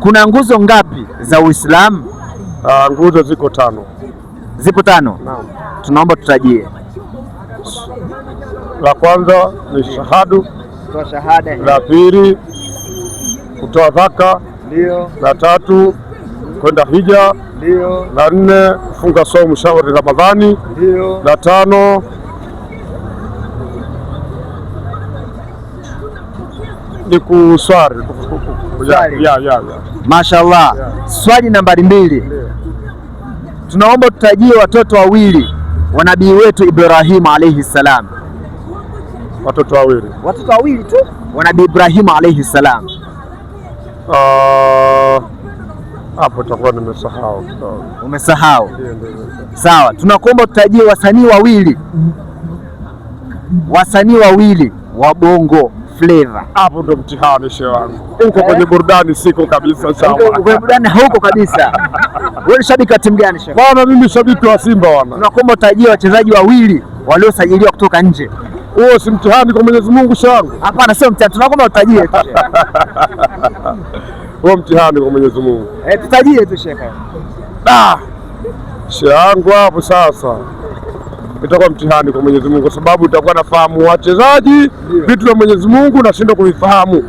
Kuna nguzo ngapi za Uislamu? Nguzo ziko 5. Zipo 5. Naam. Tunaomba tutajie. La kwanza ni shahadu, Kutoa shahada. La pili kutoa zaka, Ndio. La tatu kwenda hija, Ndio. La nne kufunga saumu shahri Ramadhani, Ndio. La tano ni kuswali. Kuswali. Ya. Mashallah. Swali nambari 2. Tunaomba tutajie watoto wawili wa nabii wetu Ibrahimu alayhi salam. Watoto wawili. Watoto wawili tu wa nabii Ibrahimu alayhi salam. Hapo takuwa nimesahau kidogo. Umesahau? Ndio. Sawa, tunakuomba tutajie wasanii wawili. Wasanii wawili wa Bongo Flava. Hapo ndo mtihani shehe wangu. Huko kwenye burudani siko kabisa sawa. Huko kwenye burudani hauko kabisa. Wewe ni shabiki wa timu gani shehe? Bwana, mimi shabiki wa Simba bwana. Tunakuomba utajie wachezaji wawili waliosajiliwa kutoka nje. Huo si mtihani kwa Mwenyezi Mungu shehe wangu? Hapana, sio mtihani. Tunakuomba utajie tu shehe. Huo mtihani kwa Mwenyezi Mungu. Tutajie tu shehe. Shehe wangu hapo sasa itakuwa mtihani kwa Mwenyezi Mungu kwa sababu itakuwa nafahamu wachezaji, vitu vya Mwenyezi Mungu nashindwa kuvifahamu.